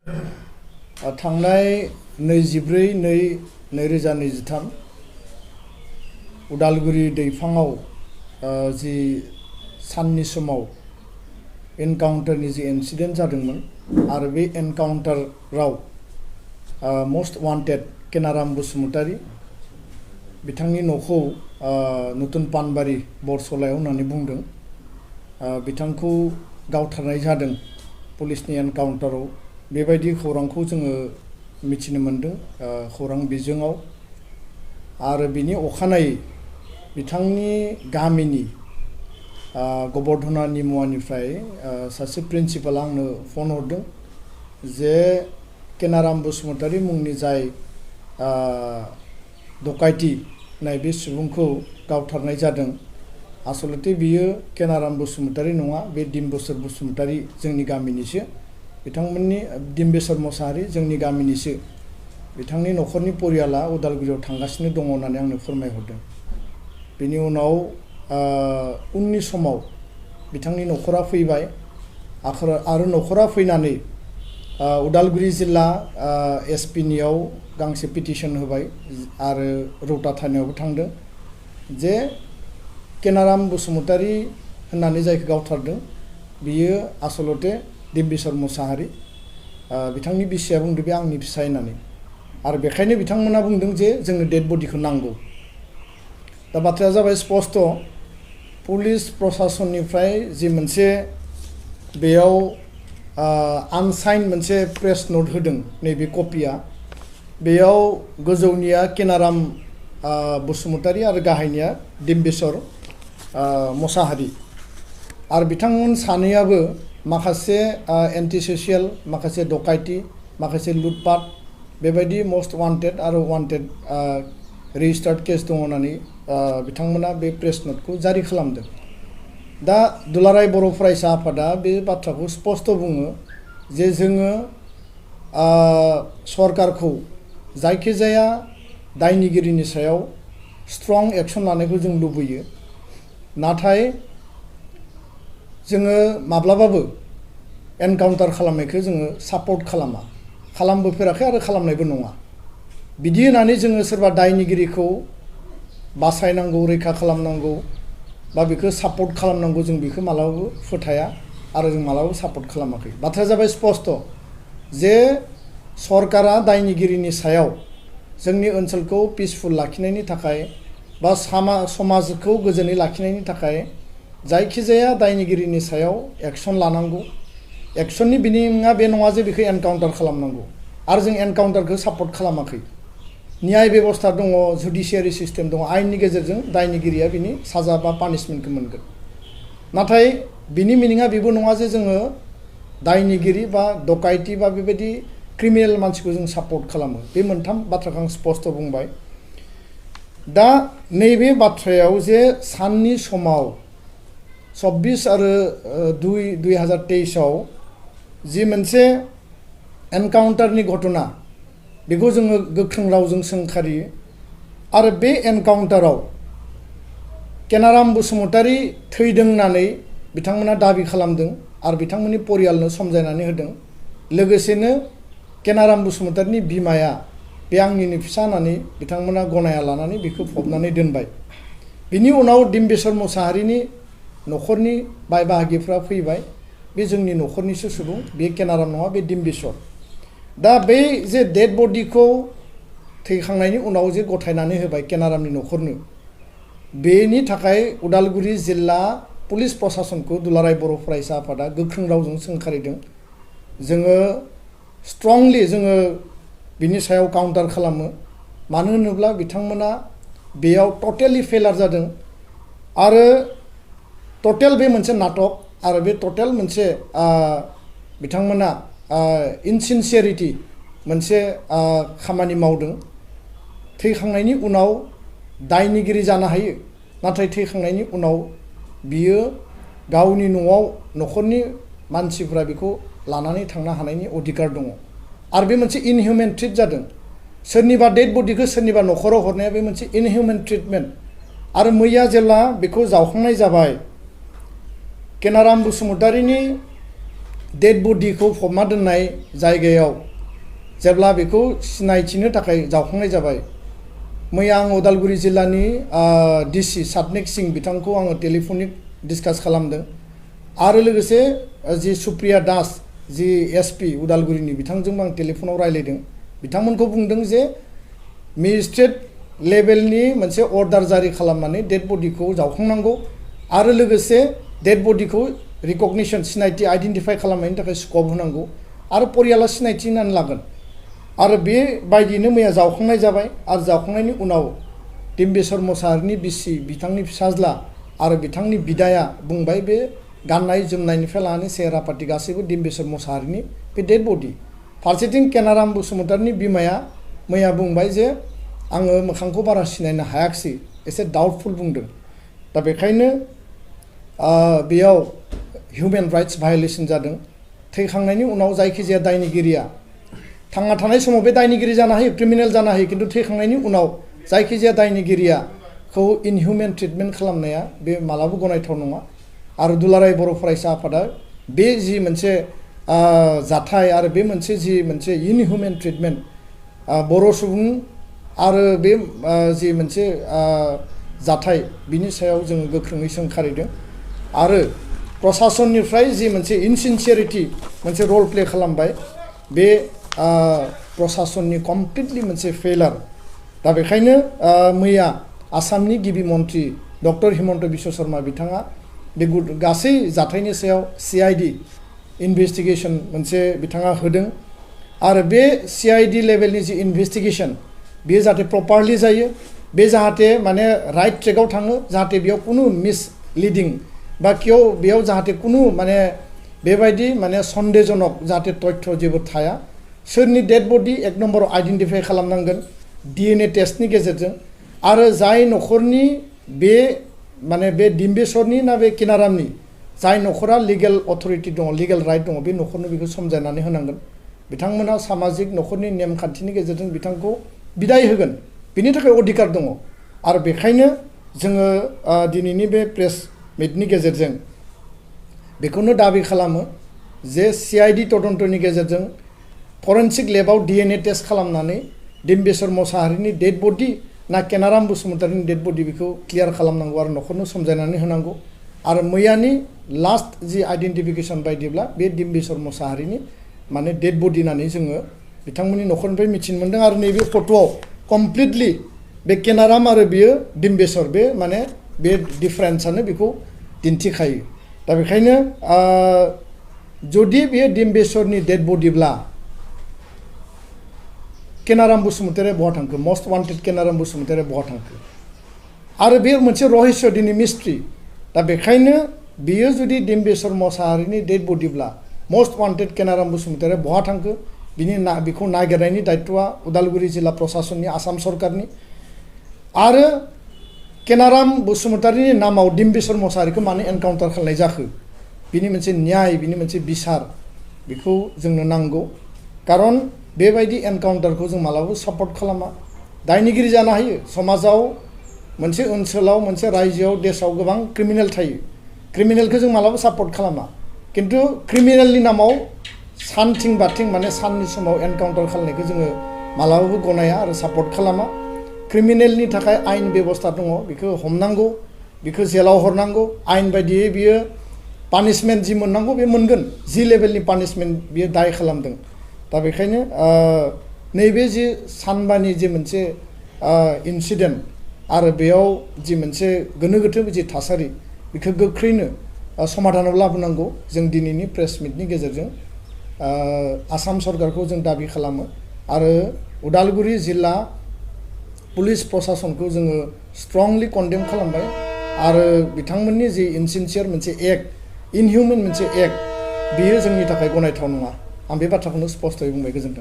थांनाय 24/2/2023 उदालगुरि दैफाङाव जि साननि समाव एनकाउन्टारनि जि इन्सिडेन्ट जादोंमोन आरो बे एनकाउन्टाराव मोस्ट वान्टेड केनाराम बसुमतारी बिथांनि न'खौ नतुन पानबारि बरसलायाव होननानै बुंदों। बिथांखौ गावथारनाय जादों पुलिसनि एनकाउन्टाराव बेबायदि खौरांखौ जोङो मिथिनो मोनदों खौरां बिजोङाव। आरो बिनि अखानायै बिथांनि गामिनि गबर्धना निमुवानिफ्राय सासे प्रिन्सिपाल आंनो फन हरदों जे केनाराम बसुमतारी मुंनि जाय डकाइति नाय बे सुबुंखौ गावथारनाय जादों। आसलते बियो केनाराम बसुमतारी नङा, बे डिम्बेश्वर बसुमतारी जोंनि गामिनिसो, बिथांमोननि डिम्बेश्वर मोसाहारि जोंनि गामिनिसो। बिथांनि न'खरनि परियाला उदालगुरियाव थांगासिनो दङ होननानै आंनो फोरमायहरदों। बेनि उनाव उननि समाव बिथांनि न'खरा फैबाय आरो न'खरा फैनानै उदालगुरि जिल्ला एसपिनियाव गांसे पिटिशन होबाय आरो रौता थानायावबो थांदों जे केनाराम बसुमतारी होननानै जायखौ गावथारदों बियो आसलते डिम्बेश्वर मोसाहारि। बिथांनि बिसिया बुंदों बे आंनि फिसाय होननानै, आरो बेखायनो बिथांमोना बुंदों जे जोंनो डेड बडिखौ नांगौ। दा बाथ्राया जाबाय स्पष्ट, पुलिस प्रशासननिफ्राय जि मोनसे बेयाव आनसाइन मोनसे प्रेस नोट होदों, नैबे कपिया बेयाव गोजौनिया केनाराम बसुमतारी आरो गाहायनिया डिम्बेश्वर मोसाहारि। आरो बिथांमोन सानैयाबो माखासे एन्टि ससियेल, माखासे डकाइति, माखासे लुटपाट बेबायदि मोस्ट वान्टेड आरो वान्टेड रेजिस्टार्ड केस दङ होननानै बिथांमोना बे प्रेस नोटखौ जारि खालामदों। दा दुलाराय बर' फरायसा आफादा बे बाथ्राखौ स्पष्ट बुङो जे जोङो सरकारखौ जायखिजाया दायनिगिरिनि सायाव स्ट्रं एक्सन लानायखौ जों लुबैयो, नाथाय जोङो माब्लाबाबो एनकाउन्टार खालामनायखौ जोङो सापर्ट खालामबोफेराखै आरो खालामनायबो नङा। बिदि होननानै जोङो सोरबा दायनिगिरिखौ बासायनांगौ, रैखा खालामनांगौ बा बेखौ सापर्ट खालामनांगौ, जों बेखौ मालाबाबो फोथाया आरो जों मालाबाबो सापर्ट खालामाखै। बाथ्राया जाबाय स्पष्ट जे सरकारा दायनिगिरिनि सायाव जोंनि ओनसोलखौ पिसफुल लाखिनायनि थाखाय बा समाजखौ गोजोनै लाखिनायनि थाखाय जायखिजाया दायनिगिरिनि सायाव एक्सन लानांगौ। एक्सननि बिनिङा बे नङा जे बेखौ एनकाउन्टार खालामनांगौ, आरो जों एनकाउन्टारखौ सापर्ट खालामाखै। न्याय बेबस्था दङ, जुडिसियारि सिस्टेम दङ, आयेननि गेजेरजों दायनिगिरिया बिनि साजा बा पानिशमेन्टखौ मोनगोन। नाथाय बिनि मिनिङा बेबो नङा जे जोङो दायनिगिरि बा डकाइति बा बेबायदि क्रिमिनेल मानसिखौ जों सापर्ट खालामो। बे मोनथाम बाथ्राखौ आं स्पष्ट बुंबाय। दा नैबे बाथ्रायाव जे साननि समाव 24 आरो 2/2023 जि मोनसे एनकाउन्टारनि घटना, बेखौ जोङो गोख्रों रावजों सोंखारियो। आरो बे एनकाउन्टाराव केनाराम बसुमतारी थैदों होननानै बिथांमोना दाबि खालामदों आरो बिथांमोननि परियालनो समजायनानै होदों। लोगोसेनो केनाराम बसुमतारीनि बिमाया बे आंनिनो फिसा होननानै बिथांमोना गनाया लानानै बेखौ फबनानै दोनबाय। बिनि उनाव डिम्बेश्वर मोसाहारिनि न'खरनि बाय बाहागिफ्रा फैबाय, बे जोंनि न'खरनिसो सुबुं, बे केनाराम नङा, बे डिम्बेश्वर। दा बै जे डेड बडिखौ थैखांनायनि उनाव जे गथायनानै होबाय केनारामनि न'खरनो, बेनि थाखाय उदालगुरि जिल्ला पुलिस प्रशासनखौ दुलाराय बर' फरायसा आफादा गोख्रों रावजों सोंखारिदों। जोङो स्ट्रंलि जोङो बिनि सायाव काउन्टार खालामो। मानो होनोब्ला बिथांमोना बेयाव टटेलि फेलार जादों आरो टटेल बे मोनसे नाटक आरो बे टटेल मोनसे बिथांमोना इनसिनसियारिटि मोनसे खामानि मावदों। थैखांनायनि उनाव दायनिगिरि जानो हायो, नाथाय थैखांनायनि उनाव बियो गावनि न'आव न'खरनि मानसिफ्रा बेखौ लानानै थांनो हानायनि अधिकार दङ। आरो बे मोनसे इनहिउमेन ट्रिट जादों। सोरनिबा डेड बडिखौ सोरनिबा न'खराव हरनाया बे मोनसे इनहिउमेन ट्रिटमेन्ट। आरो मैया जेब्ला बेखौ जावखांनाय जाबाय, केनाराम बसुमतारीनि डेड बडिखौ फबना दोननाय जायगायाव जेब्ला बेखौ सिनायथिनो थाखाय जावखांनाय जाबाय मैया आं उदालगुरि जिल्लानि डिसि सातनेक सिं बिथांखौ आङो टेलिफनिक डिसकास खालामदों आरो लोगोसे जि सुप्रिया दास जि एसपि उदालगुरिनि बिथांजोंबो आं टेलिफनाव रायलायदों बिथांमोनखौ बुंदों जे मेजिस्ट्रेट लेभेलनि मोनसे अर्डार जारि खालामनानै डेड बडिखौ जावखांनांगौ आरो लोगोसे डेड बडिखौ रिकगनिशन सिनायथि आइडेन्टिफाइ खालामनायनि थाखाय स्कप होनांगौ आरो परियाला सिनायथि होनानै लागोन आरो बेबायदिनो मैया जावखांनाय जाबाय आरो जावखांनायनि उनाव डिम्बेश्वर मोसाहारिनि बिसि बिथांनि फिसाज्ला आरो बिथांनि बिदाया बुंबाय बे गाननाय जोमनायनिफ्राय लानानै सेहेरा पाति गासैबो डिम्बेश्वर मोसाहारिनि बे डेड बडि फारसेथिं केनाराम बसुमतारिनि बिमाया मैया बुंबाय जे आङो मोखांखौ बारा सिनायनो हायाखिसै एसे डाउटफुल बुंदों दा बेखायनो बेयाव हिउमेन राइट्स भायलेसन जादों थैखांनायनि उनाव जायखिजाया दायनिगिरिया थांना थानाय समाव बे दायनिगिरि जानो हायो क्रिमिनेल जानो हायो किन्तु थैखांनायनि उनाव जायखिजाया दायनिगिरियाखौ इनहिउमेन ट्रिटमेन्ट खालामनाया बे मालाबा गनायथाव नङा आरो दुलाराय बर' फरायसा आफादा बे जि मोनसे जाथाय आरो बे मोनसे जि मोनसे इनहिउमेन ट्रिटमेन्ट बर' सुबुं आरो बे जि मोनसे जाथाय बिनि सायाव जोङो गोख्रोङै सोंखारिदों आरो प्रशासननिफ्राय जि मोनसे इनसिनसियारिटि मोनसे रल प्ले खालामबाय बे प्रशासननि कमप्लिटलि मोनसे फेलार दा बेखायनो मैया आसामनि गिबि मन्त्रि डक्टर हिमन्त बिश्व शर्मा बिथाङा बे गासै जाथायनि सायाव CID इनभेस्टिगेसन मोनसे बिथाङा होदों आरो बे CID लेभेलनि जि इनभेस्टिगेसन बेयो जाहाथे प्रपारलि जायो बे जाहाथे माने राइट ट्रेकआव थाङो जाहाथे बेयाव कुनु मिसलिडिं बा बेयाव जाहाथे कुनु माने बेबायदि माने सन्देहजनक जाहाथे तथ्य जेबो थाया सोरनि डेड बडि एक नम्बराव आइडेन्टिफाइ खालामनांगोन DNA टेस्टनि गेजेरजों आरो जाय न'खरनि बे माने बे डिम्बेश्वरनि ना बे केनारामनि जाय न'खरा लिगेल अथरिटि दङ लिगेल राइट दङ बे न'खरनो बेखौ समजायनानै होनांगोन बिथांमोना सामाजिक न'खरनि नेमखान्थिनि गेजेरजों बिथांखौ बिदाय होगोन बिनि थाखाय अधिकार दङ आरो बेखायनो जोङो दिनैनि बे प्रेस मिटनि गेजेरजों बेखौनो दाबि खालामो जे CID तदन्तनि गेजेरजों फरेन्सिक लेबाव DNA टेस्ट खालामनानै डिम्बेश्वर मोसाहारिनि डेड बडि ना केनाराम बसुमतारिनि डेड बडि बेखौ क्लियार खालामनांगौ आरो न'खरनो समजायनानै होनांगौ आरो मैयानि लास्ट जि आइडेन्टिफिकेसन बायदिब्ला बे डिम्बेश्वर मोसाहारिनि माने डेड बडि होननानै जोङो बिथांमोननि न'खरनिफ्राय मिथिनो मोन्दों आरो नैबे फट'आव कमप्लिटलि बे केनाराम आरो बियो डिम्बेश्वर बे माने बे डिफारेन्सआनो बेखौ दिन्थिखायो दा बेखायनो जुदि बेयो डिम्बेश्वरनि डेड बडिब्ला केनाराम बसुमतारिया बहा थांखो मस्ट वान्टेड केनाराम बसुमतारिया बहा थांखो आरो बे मोनसे रहस्य दिनै मिस्ट्रि दा बेखायनो बियो जुदि डिम्बेश्वर मोसाहारिनि डेड बडिब्ला मस्ट वान्टेड केनाराम बसुमतारिया बहा थांखो बेखौ नागिरनायनि दायित्वआ उदालगुरि जिल्ला प्रशासननि आसाम सरकारनि आरो केनाराम बसुमतारिनि नामाव डिम्बेश्वर मोसाहारिखौ मानो एनकाउन्टार खालामनाय जाखो बिनि मोनसे न्याय बिनि मोनसे बिसार बेखौ जोंनो नांगौ खारन बेबायदि एनकाउन्टारखौ जों मालाबाबो सापर्ट खालामा दायनिगिरि जानो हायो समाजाव मोनसे ओनसोलाव मोनसे रायजोआव देशआव गोबां क्रिमिनेल थायो क्रिमिनेलखौ जों मालाबाबो सापर्ट खालामा किन्तु क्रिमिनेलनि नामाव सानथिं बाथिं माने साननि समाव एनकाउन्टार खालामनायखौ जोङो मालाबाबो गनाया आरो सापर्ट खालामा क्रिमिनेलनि थाखाय आयेन बेबस्था दङ बेखौ हमनांगौ बेखौ जेलाव हरनांगौ आयेन बायदियै बियो पानिशमेन्ट जि मोननांगौ बे मोनगोन जि लेभेलनि पानिशमेन्ट बियो दाय खालामदों दा बेखायनो नैबे जि सानबानि जि मोनसे इन्सिडेन्ट आरो बेयाव जि मोनसे गोनो गोथो जि थासारि बेखौ गोख्रैनो समाधानाव लाबोनांगौ जों दिनैनि प्रेस मिटनि गेजेरजों आसाम सरकारखौ जों दाबि खालामो आरो उदालगुरि जिल्ला पुलिस प्रशासनखौ जोङो स्ट्रंलि कन्डेम खालामबाय आरो बिथांमोननि जि इनसिनसियार मोनसे एक्ट इनहिउमेन मोनसे एक्ट बियो जोंनि थाखाय गनायथाव नङा आं बे बाथ्राखौनो स्पष्टयै बुंबाय गोजोन्थों।